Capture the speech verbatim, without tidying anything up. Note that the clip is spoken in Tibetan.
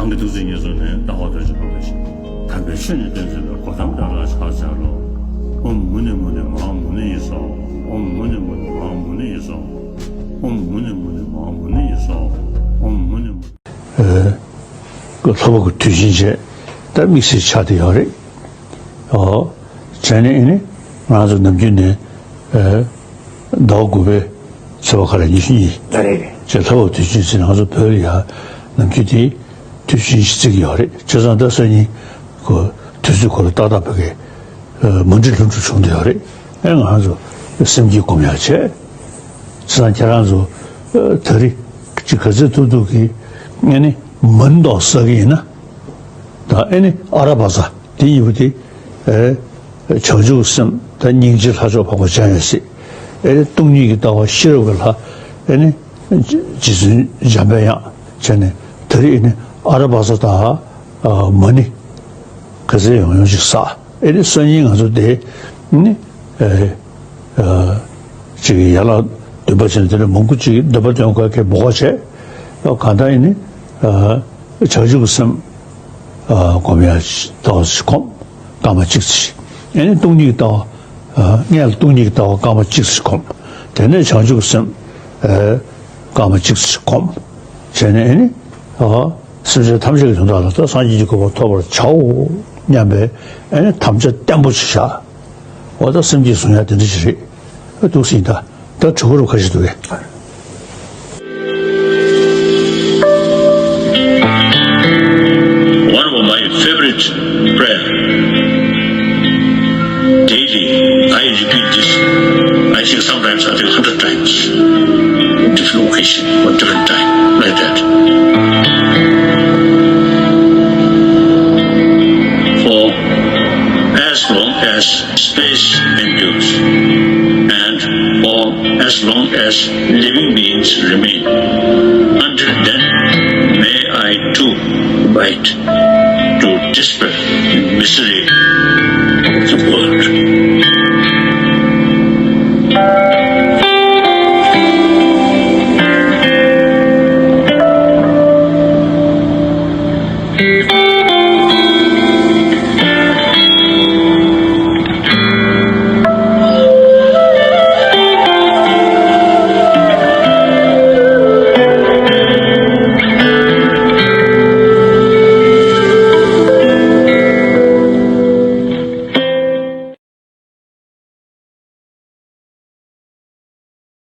གང་གི་ཐུགས་རྗེ་ཉེར་བཟུང་ནས། ལྟ་བ་དོན་བྱེད་པ་ལ་ཞིག་དམ་པའི་ཆོས་ནི་སྟོན་མཛད་པའི། གོ་ཏམ་དགྲ་ལ་ཕྱག་འཚལ་ལོ། ཨོཾ་མུ་ནེ་མུ་ནེ་མ་ཧཱ་མུ་ནེ་ཡེ་སྭཱ་ཧཱ། ཨོཾ་མུ་ནེ་མུ་ནེ་མ་ཧཱ་མུ་ནེ་ཡེ་སྭཱ་ཧཱ། ཨོཾ་མུ་ནེ་མུ་ནེ་མ་ཧཱ་མུ་ནེ་ཡེ་སྭཱ་ཧཱ། ཨོཾ་མུ་ནེ་མུ་ནེ། ཨེ། ལྷ་བབས་ཀྱི་དུས་ཆེན་བྱས། ད་དམིགས་བསལ་ཆགས་བསྡད་ཡོད་རེད། ཨོ། བྱས་ནས་ཨེ་ནི་ང་ཚོ་ནམ་རྒྱུན་ནས། ཨེ། ཟླ་བ་དགུ་པའི་ཚེས་པ་ཁ་ལ་ཉི་ཤུ་གཉིས། ད་རེད་རེད། བྱས་ལྷ་བབས་དུས་ཆེན་ཟེར་ང་ཚོ་བོད་ལ་ཡ་ནམ་རྒྱུན་དེ་དུས་ཆེན་ཞིག་བརྩི་གི་ཡོད་རེད། བྱས་ཙང་ད་སང་ཉིན་གོ་དུས་ཚོད་ཁོ་ལ་ཏག་ཏག་བོད་སྐད་མ་འགྲིག་ལྷུན་གྲུབ་བྱུང་བསྡད་ཡོད་རེད། ཨེ་ང་ཚོ་སེམས་བསྐྱེད་སྒོམ་ཡག་བྱས། བྱས་ཙང་ཁྱེད་རང་ཚོ་ད་རེས་ཅིག་ག་ཚོད་ཐུབ་ཐུབ་ཀྱིས་ཨེ་ནི་མ་ཎི་ཏོག་བསགས་ཀྱི་ཡིན་ན། ད་ཨེ་ནི་ཨ་ར་བ་ཙ་དེ་གཉིས་པོ་དེ། ཨེ། བྱང་ཆུབ་སེམས་དང་སྙིང་རྗེ་ལྷ་མཆོག་འཕགས་པ་འཇམ་དབྱངས་སྲས། ཨེ་ནི་སྟོང་ཉིད་ཀྱི་ལྟ་བ་ཤེས་རབ་ཀྱི་ལྷ། ཨེ་ནི་རྗེ་བཙུན་འཇམ་པའི་དབྱངས་བྱས་ནས་ད་རེས་ཨེ་ནི་ཨ་ར་བ་ཙ་དང་། ཨ། མ་ཎི་ག་ཚོད་ཡོང་ཡོང་ཅིག་བསགས། ཨེ་ནི་སང་ཉིན་ང་ཚོ་དེ་ནི། ཨེ། ཨ། ཅིག་ཡན་ལག་བདུན་པ་བྱས་ནས་དེ་ནས་མང་པོ་ཅིག་འདོན་པ་འདོན་དགོས་ཀྱི་འབོ་ག་བྱས། གང་ལྟར་ཨེ་ནི། ཨ། བྱང་ཆུབ་ཀྱི་སེམས། ཨ། སྒོམ་ཡག་ཏོག་ཙམ་སྒོམ། སྐར་མ་གཅིག་ཙམ་ཞིག་ཨེ་ནི་སྟོང་ཉིད་ཀྱི་ལྟ་བ། ཨ། སྔོན་ལ་སྟོང་ཉིད་ཀྱི་ལྟ་བ་སྐར་མ་གཅིག་ཙམ་ཞིག་སྒོམ། དེ་ནས་བྱང་ཆུབ་ཀྱི་སེམས། ཨ། སྐར་མ་གཅིག་ཙམ་ཞིག་སྒོམ། བྱས་ནས་ཨེ་ནི། ཨ། སེམས་ཅན་ཐམས་ཅད་ཀྱི་དོན་དག་ལ་ད་སངས་རྒྱས་ཀྱི་གོ་འཕང་ཐོབ་པར་བྱའོ་སྙམ་པའི་ཨེ་ནི་དམ་བཅའ་བརྟན་པོ་ཞིག་བཞག། འོ་ད་སེམས་བསྐྱེད་བཟུང་ཡག་དེ་འདྲ་ཞིག་རེད། ཨ། འདུག་སེ་ཡིན་ད། ད་གྲོས་འགོ་རུ་ཁ་ཞིག་འདུག་གས། One of my favorite prayer. Daily, I repeat this, I think sometimes until hundred times, different occasion or different time, like that. For as long as space endures, and for as long as living beings remain, until then, may I too abide